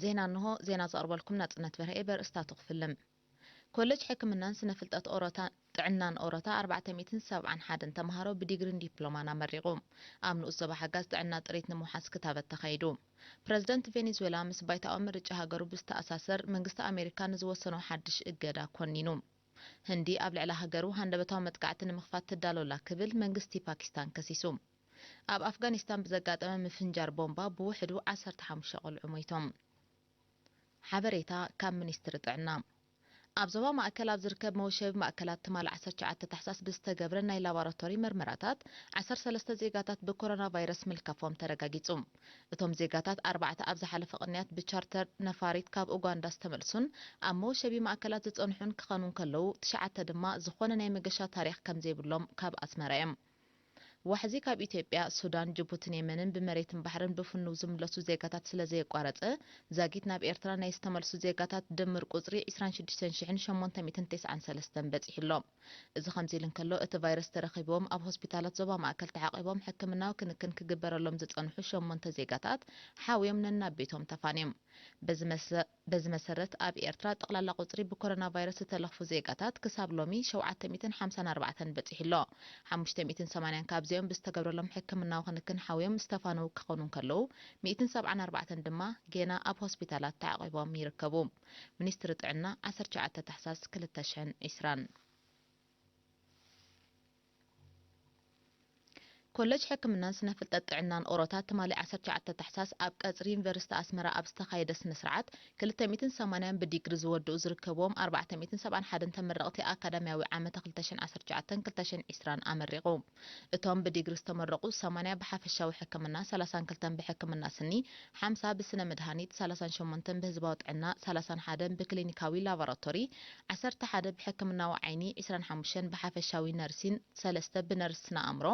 ዜና እንሆ። ዜና ዘቕርበልኩም ናጽነት በርሀ። በርእስታቱ ክፍልም። ኮሌጅ ሕክምናን ስነ ፍልጠት ኦሮታ ጥዕናን ኦሮታ ኣርባዕተ ሚእትን ሰብዓን ሓደን ተምሃሮ ብዲግሪን ዲፕሎማን ኣመሪቑ። ኣብ ንኡስ ዞባ ሓጋዝ ጥዕና ጥሪት ንምውሓስ ክታበት ተኻይዱ። ፕረዚደንት ቬኔዙዌላ ምስ ባይታዊ ምርጫ ሃገሩ ብዝተኣሳሰር መንግስቲ ኣሜሪካ ንዝወሰኖ ሓድሽ እገዳ ኮኒኑ። ህንዲ ኣብ ልዕሊ ሃገሩ ሃንደበታዊ መጥቃዕቲ ንምኽፋት ትዳሎ ኣላ ክብል መንግስቲ ፓኪስታን ከሲሱ። ኣብ ኣፍጋኒስታን ብዘጋጠመ ምፍንጃር ቦምባ ብውሕዱ ዓሰርተ ሓሙሽተ ቆልዑ ሞይቶም። ሓበሬታ ካብ ሚኒስትሪ ጥዕና። ኣብ ዞባ ማእከል ኣብ ዝርከብ መወሸቢ ማእከላት ትማሊ ዓሰርተ ትሽዓተ ታሕሳስ ብዝተገብረ ናይ ላቦራቶሪ መርመራታት ዓሰርተ ሰለስተ ዜጋታት ብኮሮና ቫይረስ ምልካፎም ተረጋጊጹ። እቶም ዜጋታት ኣርባዕተ ኣብ ዝሓለፈ ቅንያት ብቻርተር ነፋሪት ካብ ኡጋንዳ ዝተመልሱን ኣብ መወሸቢ ማእከላት ዝጸንሑን ክኸኑ እንከለዉ፣ ትሽዓተ ድማ ዝኾነ ናይ መገሻ ታሪኽ ከም ዘይብሎም ካብ ኣስመራ እዮም። ዋሕዚ ካብ ኢትዮጵያ፣ ሱዳን፣ ጅቡትን የመንን ብመሬትን ባሕርን ብፍኑው ዝምለሱ ዜጋታት ስለ ዘየቋረጸ፣ ዛጊት ናብ ኤርትራ ናይ ዝተመልሱ ዜጋታት ድምር ቁጽሪ ዕስራን ሽዱሽተን ሽሕን ሸሞንተ ሚእትን ተስዓን ሰለስተን በጺሑ ኣሎ። እዚ ከምዚ ኢሉ እንከሎ፣ እቲ ቫይረስ ተረኺብዎም ኣብ ሆስፒታላት ዞባ ማእከል ተዓቒቦም ሕክምናዊ ክንክን ክግበረሎም ዝጸንሑ ሸሞንተ ዜጋታት ሓውዮም ነናብ ቤቶም ተፋንዮም። በዚ መሰ-፣ በዚ መሰረት ኣብ ኤርትራ ጠቕላላ ቁጽሪ ብኮሮና ቫይረስ ዝተለኽፉ ዜጋታት ክሳብ ሎሚ ሸውዓተ ሚእትን ሓምሳን ኣርባዕተን በጺሑ ኣሎ። ሓሙሽተ ሚእትን ሰማንያን ካብዚኦም ብዝተገብረሎም ሕክምናዊ ክንክን ሓውዮም ዝተፋነዉ ክኾኑ እንከለዉ፣ ሚእትን ሰብዓን ኣርባዕተን ድማ ጌና ኣብ ሆስፒታላት ተዓቒቦም ይርከቡ። ሚኒስትሪ ጥዕና ዓሰርተ ትሽዓተ ታሕሳስ ክልተ ሽሕን ዕስራን። ኮሌጅ ሕክምናን ስነ ፍልጠት ጥዕናን ኦሮታ ትማሊ ዓሰርተ ትሽዓተ ታሕሳስ ኣብ ቀጽሪ ዩኒቨርሲቲ ኣስመራ ኣብ ዝተኻየደ ስነ ስርዓት ክልተ ሚእትን ሰማንያን ብዲግሪ ዝወድኡ ዝርከብዎም ኣርባዕተ ሚእትን ሰብዓን ሓደን ተመረቕቲ ኣካዳሚያዊ ዓመት ክልተ ሽሕን ዓሰርተ ትሽዓተን ክልተ ሽሕን ዕስራን ኣመሪቑ። እቶም ብዲግሪ ዝተመረቑ ሰማንያ ብሓፈሻዊ ሕክምና፣ ሰላሳን ክልተን ብሕክምና ስኒ፣ ሓምሳ ብስነ መድሃኒት፣ ሰላሳን ሸሞንተን ብህዝባዊ ጥዕና፣ ሰላሳን ሓደን ብክሊኒካዊ ላቦራቶሪ፣ ዓሰርተ ሓደ ብሕክምናዊ ዓይኒ፣ ዕስራን ሓሙሽተን ብሓፈሻዊ ነርሲን፣ ሰለስተ ብነርስ ስነ ኣእምሮ፣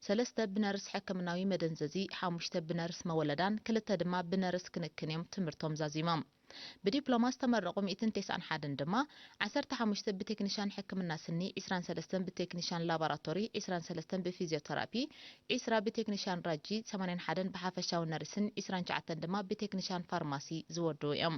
ሰለስተ ብነርስ ሕክምናዊ መደንዘዚ፣ ሓሙሽተ ብነርስ መወለዳን ክልተ ድማ ብነርስ ክንክን እዮም ትምህርቶም ዛዚሞም። ብዲፕሎማ ዝተመረቑ ሚእትን ተስዓን ሓደን ድማ፣ ዓሰርተ ሓሙሽተ ብቴክኒሻን ሕክምና ስኒ፣ ዕስራን ሰለስተን ብቴክኒሻን ላቦራቶሪ፣ ዕስራን ሰለስተን ብፊዚዮተራፒ፣ ዕስራ ብቴክኒሻን ራጂ፣ ሰማንያን ሓደን ብሓፈሻዊ ነርሲን፣ ዕስራን ትሽዓተን ድማ ብቴክኒሻን ፋርማሲ ዝወድኡ እዮም።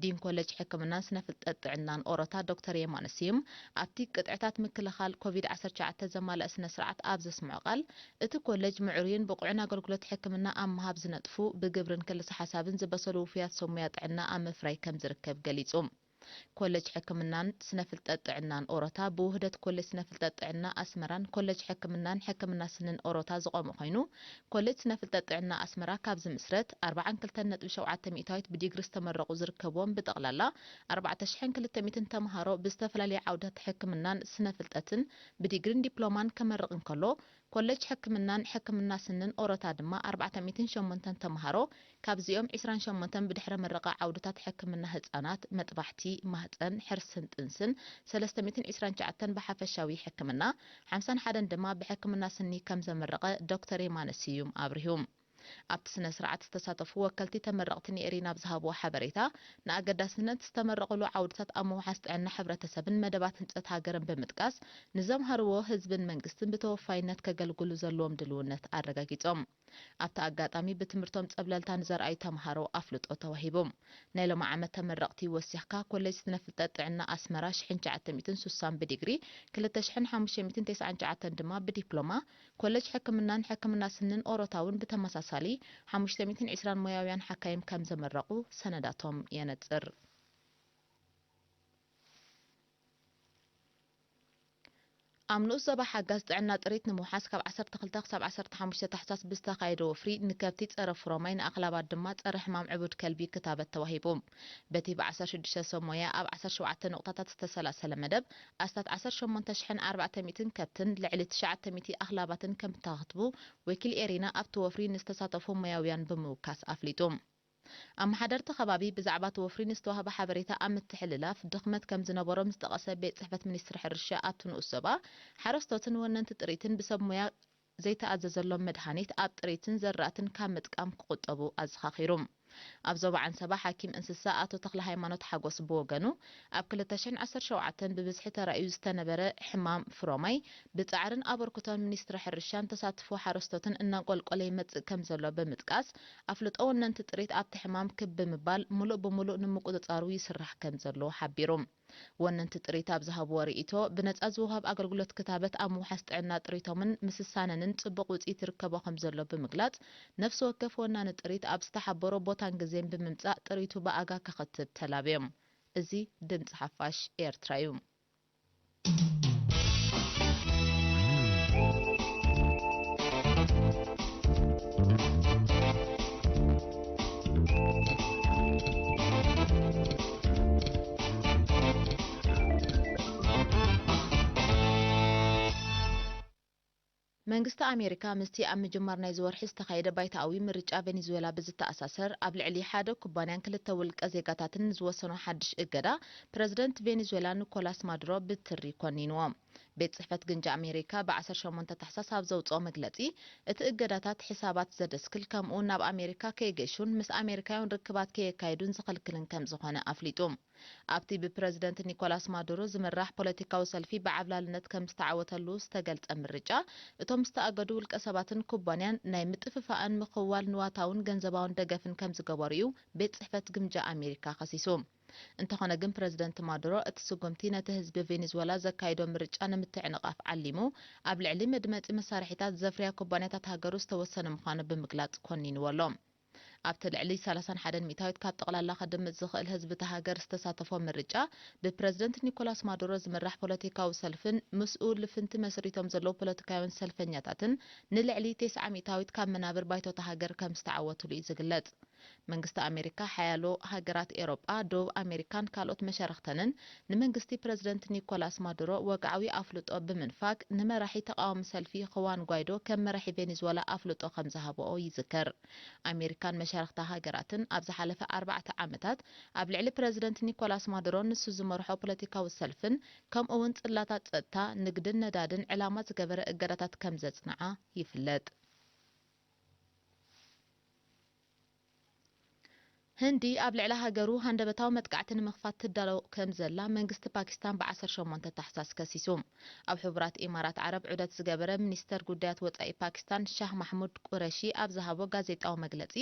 ዲን ኮሌጅ ሕክምናን ስነ ፍልጠት ጥዕናን ኦሮታ ዶክተር የማነ ስዩም ኣብቲ ቅጥዕታት ምክልኻል ኮቪድ ዓሰርተ ትሽዓተ ዘማልአ ስነ ስርዓት ኣብ ዘስምዖ ቃል፣ እቲ ኮሌጅ ምዕሩይን ብቑዕን ኣገልግሎት ሕክምና ኣብ ምሃብ ዝነጥፉ፣ ብግብርን ክልሰ ሓሳብን ዝበሰሉ ውፉያት ሰብ ሙያ ጥዕና ኣብ ምፍራይ ከም ዝርከብ ገሊጹ። ኮሌጅ ሕክምናን ስነ ፍልጠት ጥዕናን ኦሮታ ብውህደት ኮሌጅ ስነ ፍልጠት ጥዕና ኣስመራን ኮሌጅ ሕክምናን ሕክምና ስንን ኦሮታ ዝቖመ ኮይኑ፣ ኮሌጅ ስነ ፍልጠት ጥዕና ኣስመራ ካብ ዝምስረት ኣርባዓን ክልተን ነጥቢ ሸውዓተ ሚእታዊት ብዲግሪ ዝተመረቑ ዝርከብዎም ብጠቕላላ ኣርባዕተ ሽሕን ክልተ ሚእትን ተምሃሮ ብዝተፈላለየ ዓውድታት ሕክምናን ስነ ፍልጠትን ብዲግሪን ዲፕሎማን ከመርቕ እንከሎ፣ ኮሌጅ ሕክምናን ሕክምና ስንን ኦሮታ ድማ ኣርባዕተ ሚእትን ሸሞንተን ተምሃሮ፣ ካብዚኦም ዕስራን ሸሞንተን ብድሕረ ምረቓ ዓውድታት ሕክምና ህጻናት፣ መጥባሕቲ፣ ማህጸን፣ ሕርስን ጥንስን፣ ሰለስተ ሚእትን ዕስራን ትሽዓተን ብሓፈሻዊ ሕክምና፣ ሓምሳን ሓደን ድማ ብሕክምና ስኒ ከም ዘመረቐ ዶክተር የማነ ስዩም ኣብሪሁ። ኣብቲ ስነ ስርዓት ዝተሳተፉ ወከልቲ ተመረቕቲ ንኤሪና ኣብ ዝሃብዎ ሓበሬታ፣ ንኣገዳስነት ዝተመረቑሉ ዓውድታት ኣብ ምውሓስ ጥዕና ሕብረተሰብን መደባት ህንጸት ሃገርን ብምጥቃስ፣ ንዘምሃርዎ ህዝብን መንግስትን ብተወፋይነት ከገልግሉ ዘለዎም ድልውነት ኣረጋጊጾም። ኣብቲ ኣጋጣሚ ብትምህርቶም ጸብለልታ ንዘርኣዩ ተምሃሮ ኣፍልጦ ተዋሂቡ። ናይ ሎሚ ዓመት ተመረቕቲ ወሲኽካ ኮሌጅ ስነ ፍልጠት ጥዕና ኣስመራ ሽሕን ትሽዓተ ሚእትን ሱሳን ብዲግሪ፣ ክልተ ሽሕን ሓሙሽተ ሚእትን ተስዓን ትሽዓተን ድማ ብዲፕሎማ፣ ኮሌጅ ሕክምናን ሕክምና ስንን ኦሮታ እውን ብተመሳሳሊ ሓሙሽተ ሚእትን ዕስራን ሞያውያን ሓካይም ከም ዘመረቑ ሰነዳቶም የነጽር። ኣብ ንኡስ ዞባ ሓጋዝ ጥዕና ጥሪት ንምውሓስ ካብ ዓሰርተ ክልተ ክሳብ ዓሰርተ ሓሙሽተ ታሕሳስ ብዝተኻየደ ወፍሪ ንከብቲ ጸረ ፍሮማይ፣ ንኣኽላባት ድማ ጸረ ሕማም ዕቡድ ከልቢ ክታበት ተዋሂቡ። በቲ ብ ዓሰርተ ሽዱሽተ ሰብ ሞያ ኣብ ዓሰርተ ሸውዓተ ነቑጣታት ዝተሰላሰለ መደብ፣ ኣስታት ዓሰርተ ሸሞንተ ሽሕን ኣርባዕተ ሚእትን ከብትን ልዕሊ ትሽዓተ ሚእቲ ኣኽላባትን ከም እተኸትቡ ወኪል ኤሪና ኣብቲ ወፍሪ ንዝተሳተፉ ሞያውያን ብምውካስ ኣፍሊጡ። ኣመሓደርቲ ከባቢ ብዛዕባ እቲ ወፍሪ ንዝተዋህበ ሓበሬታ ኣብ ምትሕልላፍ፣ ድኽመት ከም ዝነበሮም ዝጠቐሰ ቤት ጽሕፈት ሚኒስትሪ ሕርሻ ኣብቲ ንኡስ ዞባ፣ ሓረስቶትን ወነንቲ ጥሪትን ብሰብ ሞያ ዘይተኣዘዘሎም መድሃኒት ኣብ ጥሪትን ዘራእትን ካብ ምጥቃም ክቑጠቡ ኣዘኻኺሩ። ኣብ ዞባ ዓንሰባ ሓኪም እንስሳ ኣቶ ተኽለ ሃይማኖት ሓጎስ ብወገኑ፣ ኣብ ክልተ ሽሕን ዓሰርተ ሸውዓተን ብብዝሒ ተራእዩ ዝተነበረ ሕማም ፍሮማይ ብጻዕርን ኣበርክቶን ሚኒስትሪ ሕርሻን ተሳትፎ ሓረስቶትን እናንቆልቆለ ይመጽእ ከም ዘሎ ብምጥቃስ፣ ኣፍልጦ ወነንቲ ጥሪት ኣብቲ ሕማም ክብ ብምባል ምሉእ ብምሉእ ንምቁጽጻሩ ይስራሕ ከም ዘሎ ሓቢሩ። ወነንቲ ጥሪት ኣብ ዝሃብዎ ርእይቶ፣ ብነጻ ዝወሃብ ኣገልግሎት ክታበት ኣብ ምውሓስ ጥዕና ጥሪቶምን ምስሳነንን ጽቡቕ ውጽኢት ይርከቦ ከም ዘሎ ብምግላጽ፣ ነፍሲ ወከፍ ወናኒ ጥሪት ኣብ ዝተሓበሮ ቦታን ግዜን ብምምጻእ ጥሪቱ ብኣጋ ከኸትብ ተላብዮም። እዚ ድምጺ ሓፋሽ ኤርትራ እዩ። መንግስቲ ኣሜሪካ ምስቲ ኣብ ምጅማር ናይዚ ወርሒ ዝተኻየደ ባይታኣዊ ምርጫ ቬኔዙዌላ ብዝተኣሳሰር ኣብ ልዕሊ ሓደ ኩባንያን ክልተ ውልቀ ዜጋታትን ዝወሰኖ ሓድሽ እገዳ፣ ፕረዚደንት ቬኔዙዌላ ኒኮላስ ማዱሮ ብትሪ ኮኒንዎ። ቤት ጽሕፈት ግምጃ ኣሜሪካ ብ ዓሰርተ ሸሞንተ ታሕሳስ ኣብ ዘውጽኦ መግለጺ፣ እቲ እገዳታት ሕሳባት ዘደስክል፣ ከምኡ ናብ ኣሜሪካ ከይገሹን ምስ ኣሜሪካውያን ርክባት ከየካይዱን ዝኽልክልን ከም ዝኾነ ኣፍሊጡ። ኣብቲ ብፕረዚደንት ኒኮላስ ማዱሮ ዝምራሕ ፖለቲካዊ ሰልፊ ብዓብላልነት ከም ዝተዓወተሉ ዝተገልጸ ምርጫ፣ እቶም ዝተኣገዱ ውልቀ ሰባትን ኩባንያን ናይ ምጥፍፋእን ምኽዋል ንዋታውን ገንዘባውን ደገፍን ከም ዝገበሩ እዩ ቤት ጽሕፈት ግምጃ ኣሜሪካ ከሲሱ። እንተኾነ ግን፣ ፕረዚደንት ማዱሮ እቲ ስጉምቲ ነቲ ህዝቢ ቬኔዙዌላ ዘካይዶ ምርጫ ንምትዕንቓፍ ዓሊሙ ኣብ ልዕሊ መድመጺ መሳርሒታት ዘፍርያ ኩባንያታት ሃገሩ ዝተወሰነ ምዃኑ ብምግላጽ ኮኒንዎ ኣሎ። ኣብቲ ልዕሊ ሰላሳን ሓደን ሚእታዊት ካብ ጠቕላላ ክድምጽ ዝኽእል ህዝቢ እታ ሃገር ዝተሳተፎ ምርጫ፣ ብፕረዚደንት ኒኮላስ ማዱሮ ዝምራሕ ፖለቲካዊ ሰልፍን ምስኡ ልፍንቲ መስሪቶም ዘለዉ ፖለቲካውያን ሰልፈኛታትን ንልዕሊ ተስዓ ሚእታዊት ካብ መናብር ባይቶ እታ ሃገር ከም ዝተዓወቱሉ እዩ ዝግለጽ። መንግስቲ ኣሜሪካ፣ ሓያሎ ሃገራት ኤውሮጳ፣ ደቡብ ኣሜሪካን ካልኦት መሻርኽተንን ንመንግስቲ ፕረዚደንት ኒኮላስ ማዱሮ ወግዓዊ ኣፍልጦ ብምንፋግ፣ ንመራሒ ተቓዋሚ ሰልፊ ኹዋን ጓይዶ ከም መራሒ ቬኔዙዌላ ኣፍልጦ ከም ዝሃብኦ ይዝከር። ኣሜሪካን መሻርኽታ ሃገራትን ኣብ ዝሓለፈ ኣርባዕተ ዓመታት ኣብ ልዕሊ ፕረዚደንት ኒኮላስ ማዱሮን ንሱ ዝመርሖ ፖለቲካዊ ሰልፍን፣ ከምኡ'ውን ጽላታት ጸጥታ፣ ንግድን ነዳድን ዕላማ ዝገበረ እገዳታት ከም ዘጽንዓ ይፍለጥ። ህንዲ ኣብ ልዕሊ ሃገሩ ሃንደበታዊ መጥቃዕቲ ንምኽፋት ትዳሎ ከም ዘላ መንግስቲ ፓኪስታን ብ ዓሰርተ ሸሞንተ ታሕሳስ ከሲሱ። ኣብ ሕቡራት ኢማራት ዓረብ ዑደት ዝገበረ ሚኒስተር ጉዳያት ወጻኢ ፓኪስታን ሻህ ማሕሙድ ቁረሺ ኣብ ዝሃቦ ጋዜጣዊ መግለጺ፣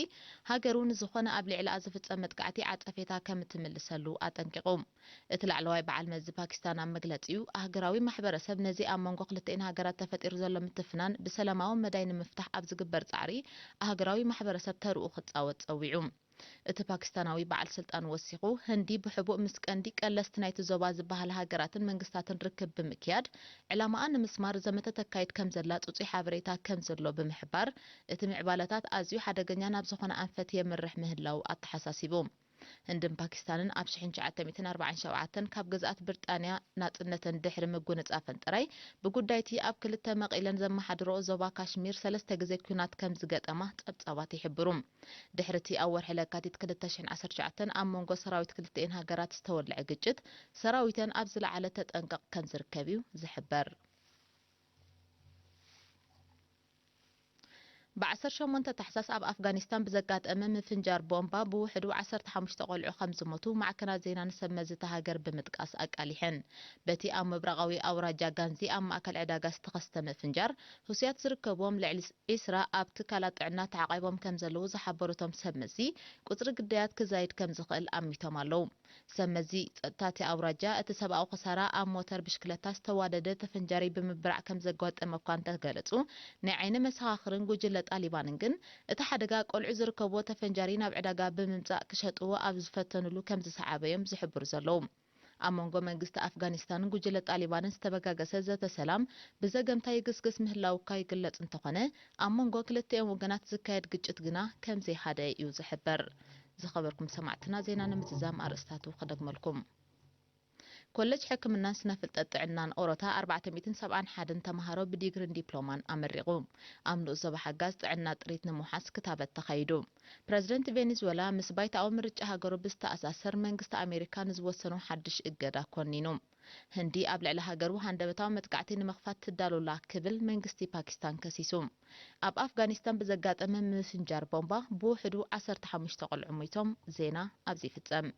ሃገሩ ንዝኾነ ኣብ ልዕሊኣ ዝፍጸም መጥቃዕቲ ዓጸፌታ ከም እትምልሰሉ ኣጠንቂቑ። እቲ ላዕለዋይ በዓል መዚ ፓኪስታን ኣብ መግለጺኡ፣ ኣህጉራዊ ማሕበረሰብ ነዚ ኣብ መንጎ ክልቲኤን ሃገራት ተፈጢሩ ዘሎ ምትፍናን ብሰላማዊ መዳይ ንምፍታሕ ኣብ ዝግበር ጻዕሪ ኣህጉራዊ ማሕበረሰብ ተርኡ ክጻወት ጸዊዑ። እቲ ፓኪስታናዊ በዓል ስልጣን ወሲኹ፣ ህንዲ ብሕቡእ ምስ ቀንዲ ቀለስቲ ናይቲ ዞባ ዝበሃላ ሃገራትን መንግስታትን ርክብ ብምክያድ፣ ዕላማኣ ንምስማር ዘመተ ተካይድ ከም ዘላ ጽጹይ ሓበሬታ ከም ዘሎ ብምሕባር፣ እቲ ምዕባለታት ኣዝዩ ሓደገኛ ናብ ዝኾነ ኣንፈት የምርሕ ምህላው ኣተሓሳሲቡ። ህንድን ፓኪስታንን ኣብ ሽሕን ትሽዓተ ሚእትን ኣርባዓን ሸውዓተን ካብ ግዝኣት ብሪጣንያ ናጽነተን ድሕሪ ምጉንጻፈን ጥራይ፣ ብጉዳይቲ ኣብ ክልተ መቒለን ዘመሓድርኦ ዞባ ካሽሚር ሰለስተ ግዜ ኲናት ከም ዝገጠማ ጸብጻባት ይሕብሩ። ድሕሪ እቲ ኣብ ወርሒ ለካቲት ክልተ ሽሕን ዓሰርተ ትሽዓተን ኣብ መንጎ ሰራዊት ክልቲኤን ሃገራት ዝተወልዐ ግጭት፣ ሰራዊተን ኣብ ዝለዓለ ተጠንቀቕ ከም ዝርከብ እዩ ዝሕበር። ብ ዓሰርተ ሸሞንተ ታሕሳስ ኣብ ኣፍጋኒስታን ብዘጋጠመ ምፍንጃር ቦምባ ብውሕዱ ዓሰርተ ሓሙሽተ ቆልዑ ከም ዝሞቱ ማዕከናት ዜና ንሰብ መዚ እታ ሃገር ብምጥቃስ ኣቃሊሐን። በቲ ኣብ ምብራቓዊ ኣውራጃ ጋንዚ ኣብ ማእከል ዕዳጋ ዝተኸስተ ምፍንጃር፣ ህሱያት ዝርከብዎም ልዕሊ ዒስራ ኣብ ትካላት ጥዕና ተዓቒቦም ከም ዘለዉ ዝሓበሩ እቶም ሰብ መዚ፣ ቁጽሪ ግዳያት ክዛይድ ከም ዝኽእል ኣሚቶም ኣለዉ። ሰብ መዚ ጸጥታ እቲ ኣውራጃ፣ እቲ ሰብኣዊ ክሳራ ኣብ ሞተር ብሽክለታ ዝተዋደደ ተፈንጃሪ ብምብራዕ ከም ዘጋጠመ እኳ እንተገለጹ፣ ናይ ዓይኒ መሰኻኽርን ጉጅለ ጣሊባንን ግን፣ እቲ ሓደጋ ቆልዑ ዝርከብዎ ተፈንጃሪ ናብ ዕዳጋ ብምምጻእ ክሸጥዎ ኣብ ዝፈተኑሉ ከም ዝሰዓበ እዮም ዝሕብሩ ዘለዉ። ኣብ መንጎ መንግስቲ ኣፍጋኒስታንን ጉጅለ ጣሊባንን ዝተበጋገሰ ዘተ ሰላም ብዘገምታ ይግስግስ ምህላው እኳ ይግለጽ እንተኾነ፣ ኣብ መንጎ ክልቲኦም ወገናት ዝካየድ ግጭት ግና ከም ዘይሃደ እዩ ዝሕበር። ዝኸበርኩም ሰማዕትና፣ ዜና ንምዝዛም ኣርእስታቱ ክደግመልኩም። ኮለጅ ሕክምናን ስነ ፍልጠት ጥዕናን ኦሮታ ኣርባዕተ ሚእትን ሰብዓን ሓደን ተምሃሮ ብዲግሪን ዲፕሎማን ኣመሪቑ። ኣብ ንኡስ ዞባ ሓጋዝ ጥዕና ጥሪት ንምውሓስ ክታበት ተኻይዱ። ፕረዚደንት ቬኔዙዌላ ምስ ባይታዊ ምርጫ ሃገሩ ብዝተኣሳሰር መንግስቲ ኣሜሪካ ንዝወሰኖ ሓድሽ እገዳ ኮኒኑ። ህንዲ ኣብ ልዕሊ ሃገሩ ሃንደበታዊ መጥቃዕቲ ንምኽፋት ትዳሎላ ክብል መንግስቲ ፓኪስታን ከሲሱ። ኣብ ኣፍጋኒስታን ብዘጋጠመ ምፍንጃር ቦምባ ብውሕዱ ዓሰርተ ሓሙሽተ ቆልዑ ሞይቶም። ዜና ኣብዚ ይፍጸም።